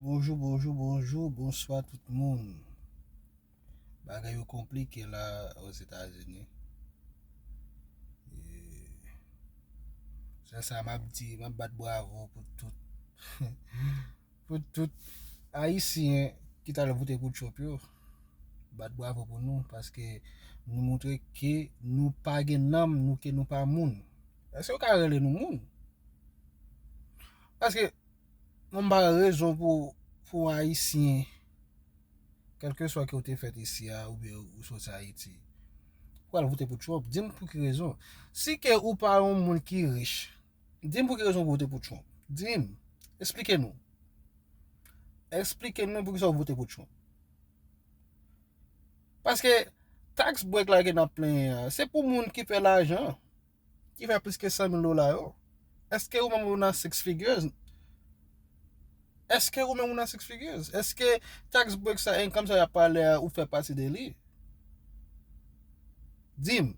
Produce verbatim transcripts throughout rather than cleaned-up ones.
Bonjou, bonjou, bonjou, bonswa tout moun. Bagay yo konplike la Ozetazini. E, se sa m ap di, m ap bat bravo pou tout, pou tout Ayisyen ki t al vote pou Trump yo. Bat bravo pou nou, paske nou montre ke nou pa gen nanm, nou ke nou pa moun. Èske yo ka rele nou moun? Paske mwen m pa wè rezon pou, pou Ayisyen, kèlkeswa ke w te fèt isi a, oubyen ou soti Ayiti, pou al vote pou Trump. Di m pou ki rezon. Si ke ou pa yon moun ki rich, di m pou ki rezon ou vote pou Trump. Di m. Eksplike nou. Eksplike nou poukisa w vote pou Trump. Paske tax break la ke n ap plenyen an, se pou moun ki fè lajan, ki fè plis ke san mil dola yo. Èske ou menm ou nan six figures? Èske ou menm ou nan six figures? Èske tax break sa, income sa y ap pale a, ou fè pati de li? Di m.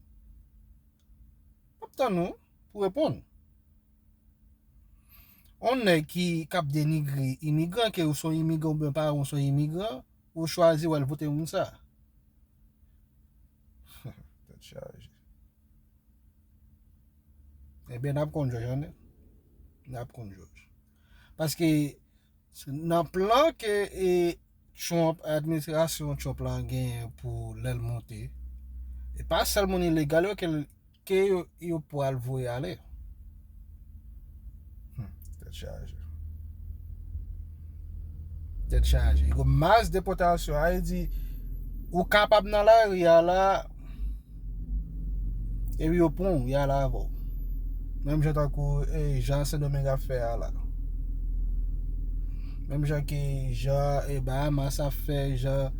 M ap tann ou pou reponn. On nèg ki, k ap denigre imigran, ke ou se yon imigran oubyen paran w se yon imigran, ou chwazi w al vote moun sa. Tèt chaje. Ebyen, n ap konn jòj, an. N ap konn jòj. Paske nan plan ke, e, Trump, administrasyon Trump la genyen pou lè l monte, e pa sèl moun ilegal yo ke, ke yo, yo pral voye ale. Hmm, tèt chaje. Tèt chaje. Yon mas depòtasyon, sa vle di, ou kapab nan lari a la, epi yo pran w, y ale avè w. Menm jan tankou, e, jan Sendomeng ap fè a la. Menm jan ke, jan, e, Bahamas ap fè, jan,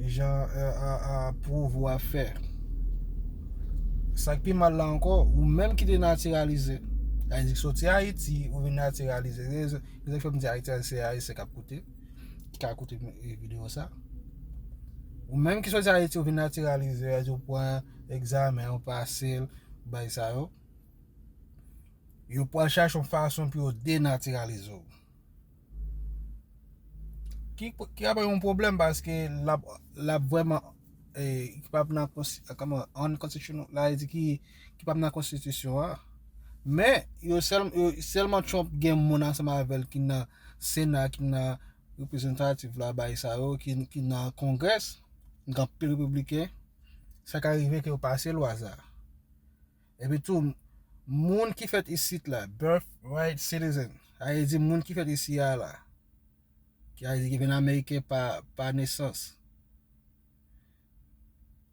jan, e, a, a, Provo ap fè. Sa k pi mal la ankò, ou menm ki te natiralize, sa vle di k soti Ayiti, ou vin natiralize. Se rezon, rezon k fè m di Ayiti, se Ayisyen k ap koute, ki ka koute, e, videyo sa. Ou menm ki soti Ayiti, ou vin natiralize, sa vle di ou pran egzamen, ou pase l, bay sa yo. Yo pral chache yon fason pou yo denatiralize w. Ki, ki ap yon pwoblèm paske l ap, l ap vrèman, e, ki p ap nan konsti-, kòman, unconstitutional, la, e di ki, ki p ap nan konstitisyon an. Men, yo sèl, yo, sèlman Trump gen moun ansanm avè l ki nan Sena, ki nan reprezentatif la, bay sa yo, ki, ki nan Congress, gen anpil repibliken, sa ka rive ke yo pase lwa sa. Epi tou, moun ki fèt isit la, birthright citizen, sa vle di moun ki fèt isi a la, ki, sa vle di ki vin Ameriken pa, pa nesans,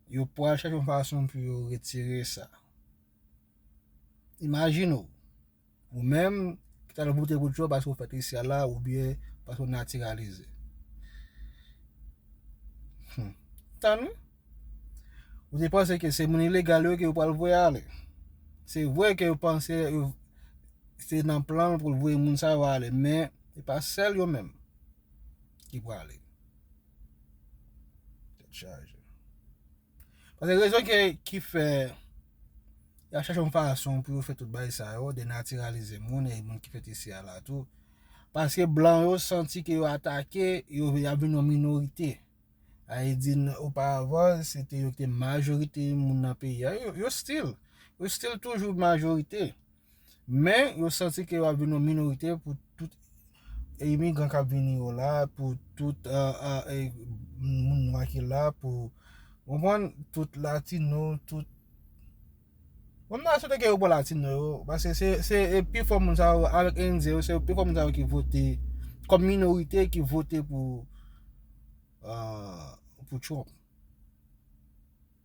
yo pral chache yon fason pou yo retire sa. Imajine w, ou menm ki t al vote pou Trump paske w fèt isi a la, oubyen paske w natiralize. Hmm. Tann wi. Ou te panse ke se moun ilegal yo ke yo pral voye ale. Se vre ke yo panse, yo, se nan plan pou l voye moun sa yo ale, men se pa sèl yo menm ki prale. Tèt chaje. Paske rezon ke, ki fè y ap chache yon fason pou yo fè tout bagay sa yo, denatiralize moun e moun ki fèt isi a la tou. Paske blan yo santi ke yo atake, yo, y ap vin yon minorite. Sa vle di, n-, oparavan, se te yo ki te majorite moun nan peyi a. Yo, yo still, yo still toujou majorite. Men, yo santi ke yo ap vin yon minorite pou tout imigran k ap vini yo la, pou tout, e, e, e, moun nwa ki la, pou, konprann, tout latino, tout. Bon, m ta swete ke yo pran latino yo, paske se, se, e, pifò moun sa yo, avèk endyen yo, se pifò moun sa yo ki vote, kòm minorite ki vote pou, e, pou Trump.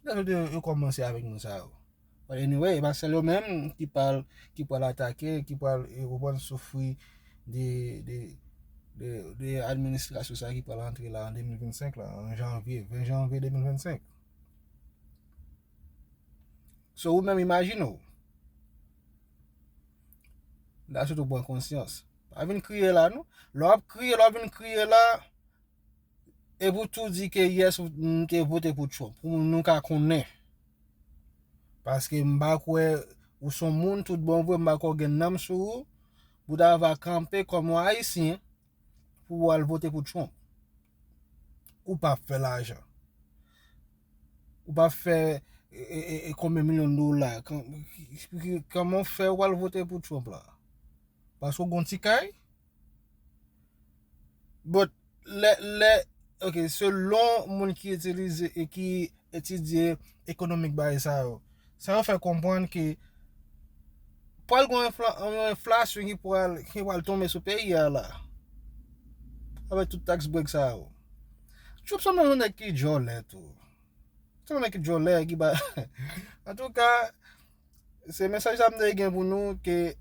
M ta swete yo kòmanse avèk moun sa yo. But anyway, e pa sèl yo menm ki pral, ki pral atake, ki pral, e, ou konprann, soufri de, de, de, de administrasyon sa ki pral antre la an de mil vennsenk la, an janvye, ven janvye de mil vennsenk. So, ou menm imajine w. La, sitou pran konsyans. Pa vin kriye la, non. Lè w ap kriye, lè w vin kriye la, e pou tou di ke yes, m te vote pou Trump. Pou nou ka konnen. Paske m pa kwè ou se yon moun tout bon vre, m pa kwè w gen nanm sou ou, pou ta va kanpe kòm yon Ayisyen, Ou al vote pou Trump. Ou p ap fè lajan. Ou p ap fè e, e, e, e, konbyen milyon dola? Kan- ki- ki- Kòman w fè w al vote pou Trump la? Paske w gon ti kay? But lè lè ok, selon moun ki itilize e ki etidye ekonomik bagay sa yo, sa yo fè konprann ke pral gen yon enfla- yon enflasyon ki pral ki pral tonbe sou peyi a la. Avèk tout tax break sa yo. Trump sanble yon nèg ki djòlè tou. Sanble yon nèg ki djòlè ki ba antouka, se mesaj sa m te gen pou nou ke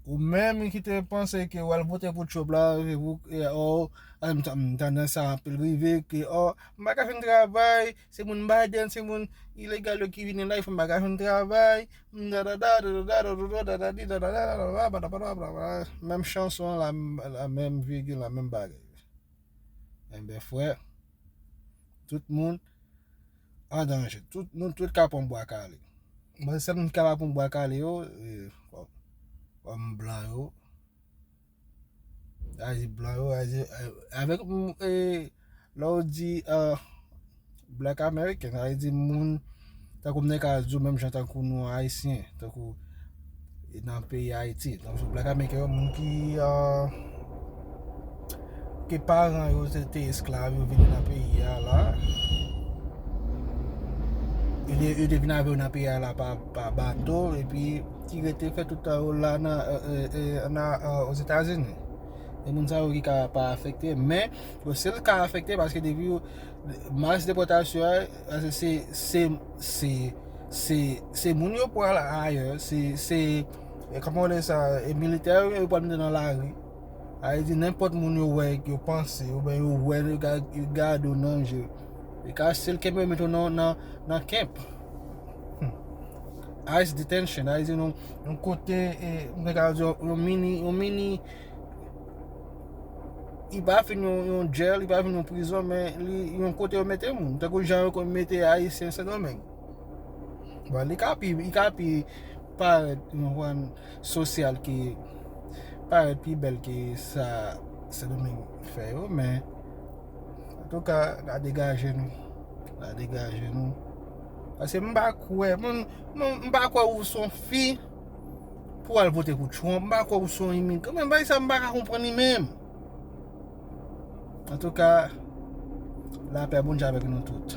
ou menm ki te panse ke w al vote pou Trump la, ke ou e, oh, m ta- m tande sa anpil rive ke oh, m pa ka jwenn travay, se moun Biden, se moun ilegal yo ki vini la, fè m pa ka jwenn travay, m dadada dadada dadada dadadi dadada dadada dadada. Menm chanson an la, la menm vigil, la menm bagay. Enben frè, tout moun an danje. Tout nou tout ka pran bwa kale. Mwen sèl moun ki ka pa pran bwa kale yo, e, kòm kòm blan yo. Ayiti blan yo, Ayiti, e, avèk m- e, lè w di e, Black American, Ayiti moun tankou m te ka di w menm jan tankou nou Ayisyen, tankou e nan peyi Ayiti. Donk, sou Black American yo, moun ki e, ke paran yo se te esklav, yo vini nan peyi a la. Yo te, yo te vin avè yo nan peyi a la pa, pa bato, epi ki rete fè tout tan yo la nan, e, e, e, nan e, Ozetazini. E moun sa yo ki ka pa afekte, men yo still ka afekte paske depi yo- mas depòtasyon an, paske se se se se se moun yo pral ayè, se se e kòman w rele sa, e militè yo, yo pral mete nan lari. Sa vle di nenpòt moun yo wè, yo panse oubyen yo wè, yo ga- yo gade w nan je, yo ka still kenbe w, mete w nan nan nan camp. Hmm. Ice detention, sa vle di yon yon kote, e, m te ka di yon mini yon mini li pa fin yon, yon jèl, li pa fin yon prizon, men li yon kote yo mete moun. Tankou jan yo konn mete Ayisyen Sendomeng. Bon, li ka pi, li ka pi parèt yon pwen sosyal ki parèt pi bèl ke sa Sendomeng fè yo, men antouka, n a degaje nou. N a degaje nou. Paske m pa kwè, mwen, mwen, m pa kwè ou se yon fi pou al vote pou Trump. M pa kwè ou se yon imigran. Men bagay sa, m pa ka konprann li menm. Antouka, lapè Bondye avèk nou tout.